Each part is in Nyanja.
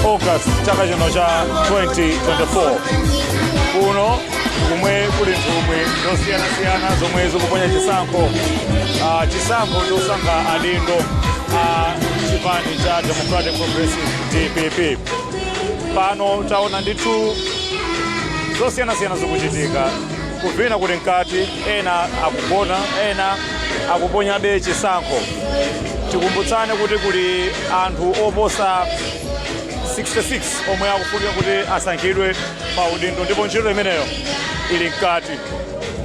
August chaka chino cha 2024. Kuno kumwe kuli nthumwi zosiyanasiyana zomwe zikuponya chisankho, chisankho chosankha adindo a chipani cha Democratic Progressive, DPP. Pano taona ndithu zosiyanasiyana zikuchitika, kuvina kuli mkati, ena akugona, ena akuponyabe chisankho. Tikumbutsane kuti kuli anthu oposa 66 omwe akufunika kuti asankhidwe pa udindo, ndipo ntchito imeneyo ili mkati.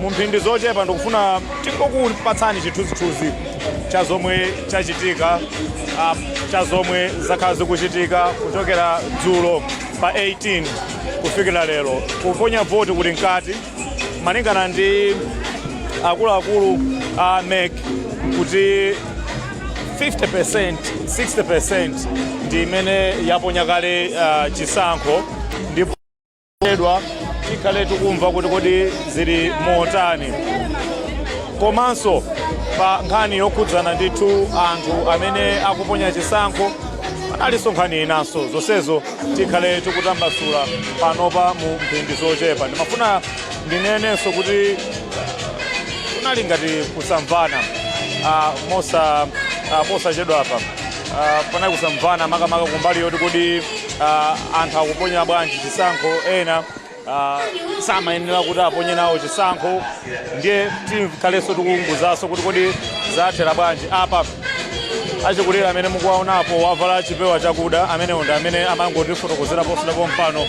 Mu mphindi zochepa ndikufuna tingokupatsani chithunzithunzi cha zomwe chachitika, cha zomwe zakhala zikuchitika kuchokera dzulo pa 18 kufikira lero. Kuponya voti kuli mkati, malingana ndi akuluakulu a MEC kuti 50%, 60% ndi imene yaponya kale chisankho, ndipo edwa tikhale tikumva kuti kodi zili motani. Komanso pa nkhani yokhudzana ndithu anthu amene akuponya chisankho, panalinso nkhani inanso. Zonsezo tikhale tikutambasula panopa mu mphindi zochepa. Ndimafuna ndinenenso kuti kunali ngati kusamvana mosa posachedwapa. Panali kusamvana makamaka kumbali yoti kodi anthu akuponya bwanji chisankho, ena samayenera kuti aponye nawo chisankho. Ndiye tikhalenso tikuunguzanso kuti kodi zathera bwanji. Apa achikulire amene mukuwaonapo wavala chipewa chakuda, amenewo ndi amene amangotifotokozera posachedwapo mpano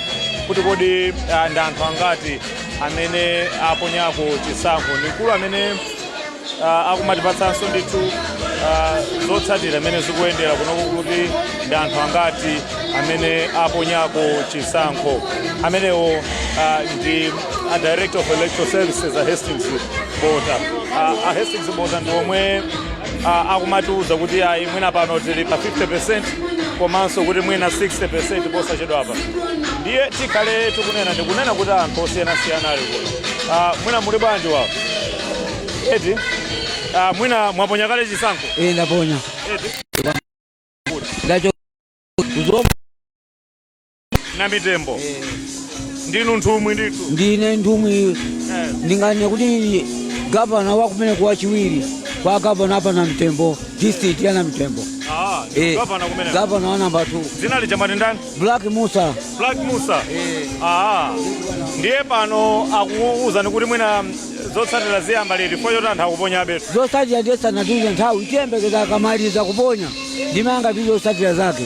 kuti kodi ndi anthu angati amene aponyako chisankho. Ndi mkulu amene akumatipatsanso ndithu zotsatira amene zikuyendera kunoku, kuti ndi anthu angati amene aponyako chisankho. Amenewo ndi a Director of Electoral Services, a Hastings Bota. A Hastings Bota ndi omwe akumatiuza kuti ayi, mwina pano tili pa 50%, komanso kuti mwina 60% posachedwapa. Ndiye tikhale tikunena ndikunena kuti anthu osiyanasiyana ali kuno. Mwina muli bwanji wawo eti? Mwina mwaponya kale chisankho? Eh, ndaponya. Eti? Ndacho kuzomba. Na mitembo ndinu nthumwi ndithu? Ndine nthumwi. Ndingane kuti gavana wa kumene wachiwiri kwa gavana apa na Mtembo, district ya na Mtembo. Ah, gavana kumene? Gavana wa namba 2. Dzina lija mwati ndani? Black Musa. Black Musa. Ah, ndiye pano akuwuzani kuti mwina zotsatira ziyamba liti, chifukwa choti anthu akuponyabe? Zotsatira ndiye sanatiuze nthawi, tiyembekeza akamaliza kuponya ndimanga ndi zotsatira zake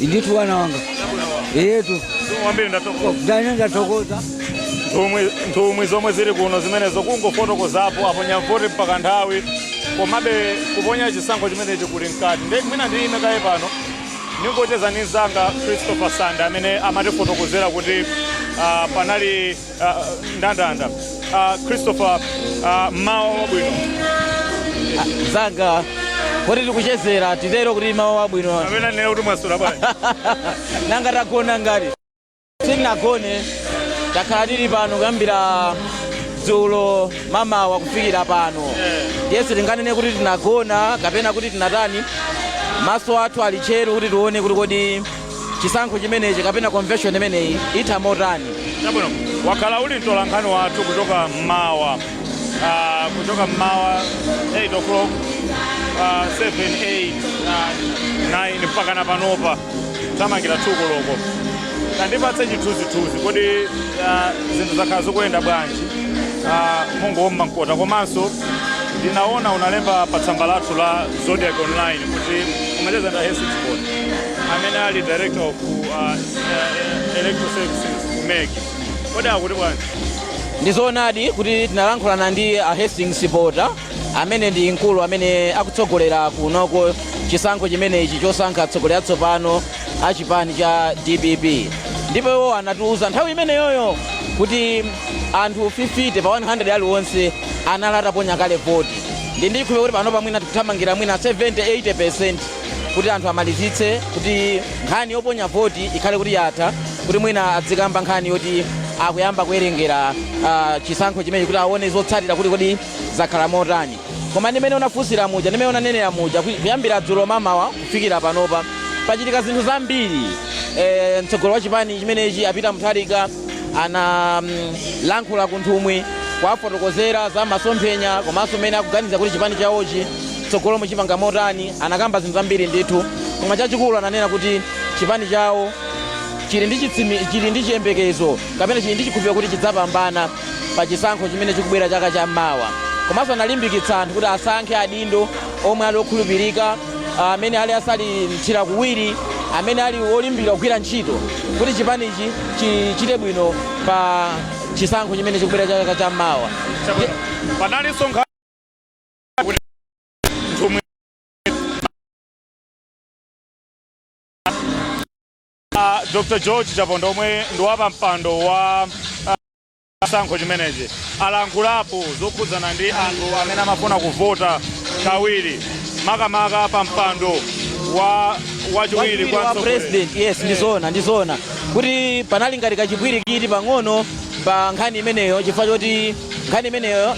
ndithu, wana wanga eyetu. Kwambiri, ndathokoza. Ndane ndathokoza. Nthumwi zomwe zili kuno zimenezo kungofotokozapo aponya voti mpaka nthawi, komabe kuponya chisankho chimenechi kuli mkati. Ndi mwina ndiyime kaye pano ningocheza ndi mzanga Christopher Sanda amene amatifotokozera kuti panali ndandanda. Christopher, mmawa wabwino. Zanga kuti tikuchezera titero kuti mawa wabwino. Amene anene kuti mwasula bwanji? Nanga tagona ngati sitinagone, takhala tili pano kuyambira dzulo mamawa kufikira pano. Ndiye sitinganene kuti tinagona kapena kuti tinatani, maso athu ali tcheru kuti tione kuti kodi chisankho chimenechi kapena convention imeneyi itha motani. Chabwino, wakhala uli mtolankhani wathu kuchoka mmawa, kuchoka mmawa 8 o'clock, 7, 8, 9 mpaka na panopa tamangira 2 koloko. Tandipatse chithunzithunzi, kodi zinthu zakhala zikuyenda bwanji mungowomba mkota? Komanso ndinaona unalemba pa tsamba lathu la Zodiak Online kuti umacheza ndi Hastings Bota amene ali Director of Electoral Services ku MEC. Kodi akuti bwanji? Ndizoonadi kuti tinalankhulana ndi a Hastings Bota amene ndi mkulu amene akutsogolera kunoko chisankho chimenechi chosankha atsogoleri atsopano a chipani cha DPP, ndipo iwo anatiuza nthawi imeneyoyo kuti anthu 50 pa 100 aliwonse anali ataponya kale voti. Ndi ndikhulupirira kuti panopa mwina tikuthamangira mwina 70, 80% kuti anthu amalizitse, kuti nkhani yoponya voti ikhale kuti yatha, kuti mwina adzikamba nkhani yoti akuyamba kuwerengera chisankho chimenechi kuti aone zotsatira kuti kodi zakhala motani. Koma ndimene unafunsira muja, ndimene unanenera muja, kuyambira dzulo mamawa kufikira panopa pachitika zinthu zambiri. Mtsogoleri wa chipani chimenechi, a Peter Mutharika, analankhula ku nthumwi kuwafotokozera za masomphenya komanso mmene akuganiza kuti chipani chawochi tsogolo muchipanga motani. Anakamba zinthu zambiri ndithu, koma chachikulu ananena kuti chipani chawo chili ndi chiyembekezo kapena chili ndi chikhulupiriro kuti chidzapambana pa chisankho chimene chikubwera chaka chammawa. Komanso analimbikitsa anthu kuti asankhe adindo omwe ali okhulupirika, amene ali asali mthira kuwiri, amene ali olimbika kugwira ntchito kuti chipanichi chichite bwino pa chisankho chimene chikubwera chaka chammawa. Chabwino. Panalinso nkhani kuti nthumwi Dr George Chaponda, omwe ndi wapampando wa chisankho chimenechi, alankhulapo zokhudzana ndi anthu amene amafuna kuvota kawiri, makamaka pa mpando wa wachiwiri kwa wa mtsogoleri. President, yes. Ndizona kuti panali ngati kachipwirikiti pang'ono pa nkhani imeneyo, chifukwa choti nkhani imeneyo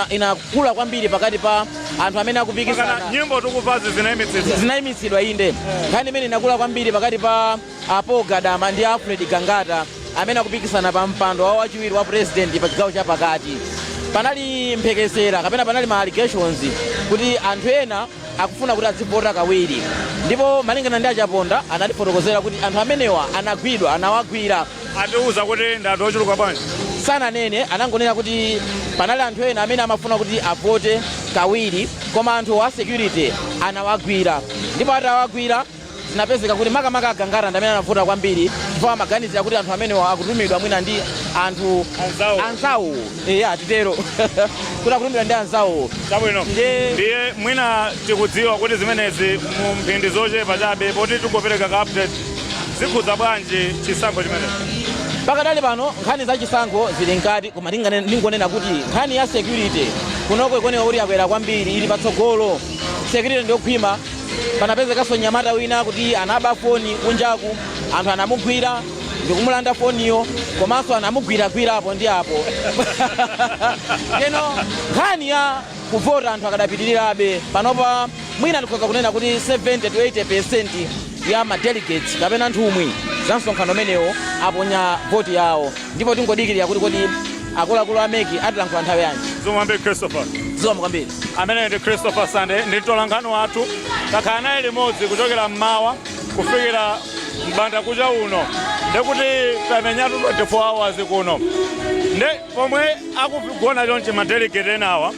inakula kwambiri pakati pa anthu amene akupikisana. Pakana nyimbo tikuvazi zinayimitsidwa. Zinayimitsidwa, inde. Nkhani imene inakula kwambiri pakati pa a Paul Gadama ndi Alfred Gangata, amene akupikisana pa mpando wa wachiwiri wa president pa chigawo chapakati. Panali mphekesera kapena panali ma allegations kuti anthu ena akufuna kuti adzivota kawiri, ndipo malingana ndi aChaponda anatifotokozera kuti anthu amenewa anagwidwa, anawagwira. Atiuza kuti ndi anthu ochuluka bwanji? Sananene, anangonena kuti panali anthu ena amene amafuna kuti avote kawiri, koma anthu a security anawagwira, ndipo atawagwira zinapezeka kuti makamaka aGangata ndi amene anavota kwambiri, chifukwa amaganizira kuti anthu amenewa akutumidwa mwina ndi anthu anzawo. Anzawo, eya, titero kuti akutumidwa ndi anzawo. Chabwino. Ndiye mwina tikudziwa kuti zimenezi mu mphindi zochepa chabe, poti tingopereka ka update, zikhudza bwanji chisankho chimenechi? Pakadali pano nkhani za chisankho zili mkati, koma ndingonena kuti nkhani ya security kunoko ikuoneka kuti yakwera kwambiri, ili patsogolo. Security ndiyokhwima. Panapezekanso mnyamata wina kuti anaba foni kunjaku, anthu anamugwira ndikumulanda foniyo, komanso anamugwiragwirapo ndi apo. Keno nkhani ya kuvota anthu akadapitirirabe. Panopa mwina ndikhoza kunena kuti 70 to 80% ya ma delegates kapena nthumwi za msonkhano umenewo aponya voti yawo, ndipo tingodikirira kuti kodi akuluakulu a MEC atilankhula nthawi yanji. Zikomo kwambiri, Christopher. Zikomo kwambiri. Amene ndi Christopher Sande, ndi mtolankhani wathu, takhala naye limodzi kuchokera mmawa kufikira mbanda kucha uno, ndekuti tamenyatu 24 hours kuno. Nde pomwe akugona chonchi ma delegate enawa,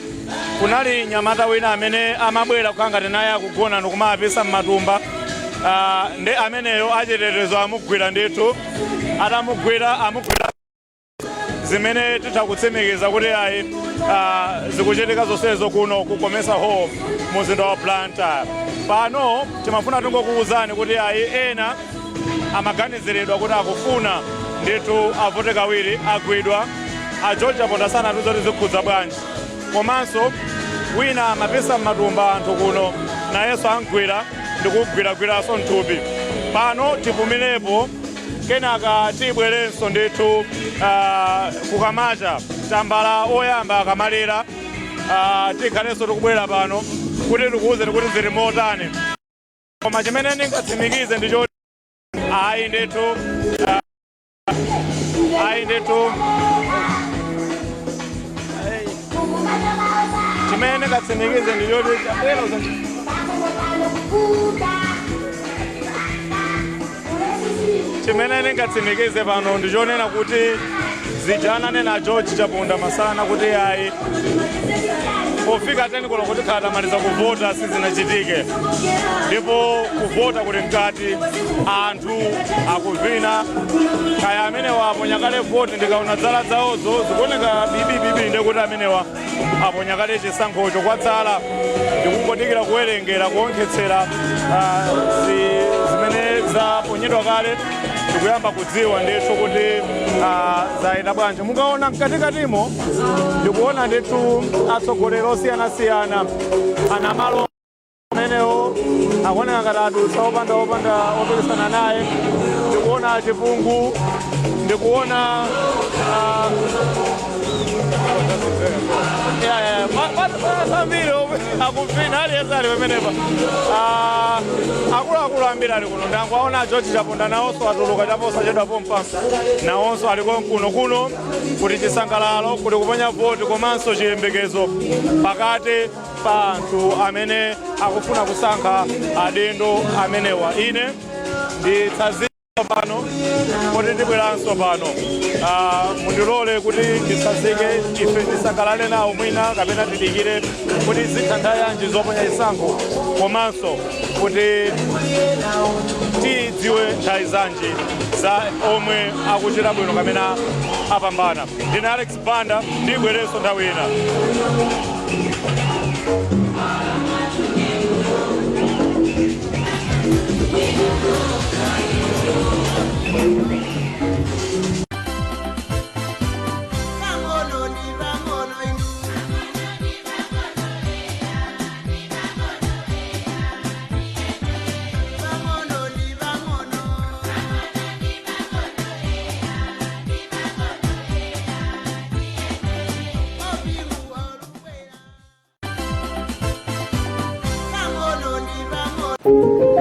kunali nyamata wina amene amabwera kukhala ngati naye akugona ndikumapisa mmatumba. Nde ameneyo achitetezo amugwira ndithu. Atamugwira, amugwira zimene titha kutsimikiza kuti ayi, zikuchitika zonsezo kuno ku Comesa Hall mu mzinda wa Blantyre. Pano timafuna tingokuwuzani kuti ayi, ena amaganiziridwa kuti akufuna ndithu avote kawiri agwidwa. A George Chaponda sanatiuze kuti zikhudza bwanji. Komanso wina amapisa mmatumba anthu kuno, nayenso amgwira ndikugwiragwiranso mthupi. Pano tipumirepo, kenaka tibwerenso ndithu kukamacha, tambala oyamba akamalira, tikhalenso tikubwera pano kuti tikuwuzeni kuti zili motani. Koma chimene ndingatsimikize ndi choti ayi ndithu, ayi ndithu, chimene ndingatsimikize ndi choti chabwera. Chimene ndingatsimikize pano ndi chonena kuti zija ananena George Chaponda masana kuti ayi, pofika 10 koloko tikhala tamaliza kuvota, sizinachitike. Ndipo kuvota kuli mkati, anthu akuvina. Kaya amenewa aponya kale voti, ndikaona dzala zawozo zikuoneka bibibibi, ndekuti amenewa aponya kale chisankhocho. Kwatsala ndikungodikira kuwerengera, kuonkhetsera zimene zaponyedwa kale, ndikuyamba kudziwa ndithu kuti zayenda bwanji. Mukaona mkatikatimo, ndikuona ndithu atsogoleri osiyanasiyana anamalo amenewo akuoneka ngati adutsa opanda opikisana naye. Ndikuona Chipungu, ndikuona Ambiri akuvina, aliyense ali pamenepa. Ah, akuluakulu ambiri ali kuno. Ndangowaona George Chaponda, nawonso atuluka chaposachedwa pompa, nawonso aliko kuno. Kuno kuti chisangalalo, kuti kuponya voti komanso chiyembekezo pakati pa anthu amene akufuna kusankha adindo amenewa. Ine nditsanzika pano kuti ndibweranso pano. Ah, mundilole kuti nditsanzike, ife tisangalale nawo mwina kapena tidikire kuti zitha nthawi yanji zoponya chisankho, komanso kuti tidziwe nthawi zanji za omwe akuchita bwino kapena apambana. Ndine Alex Banda, ndibwerenso nthawi ina.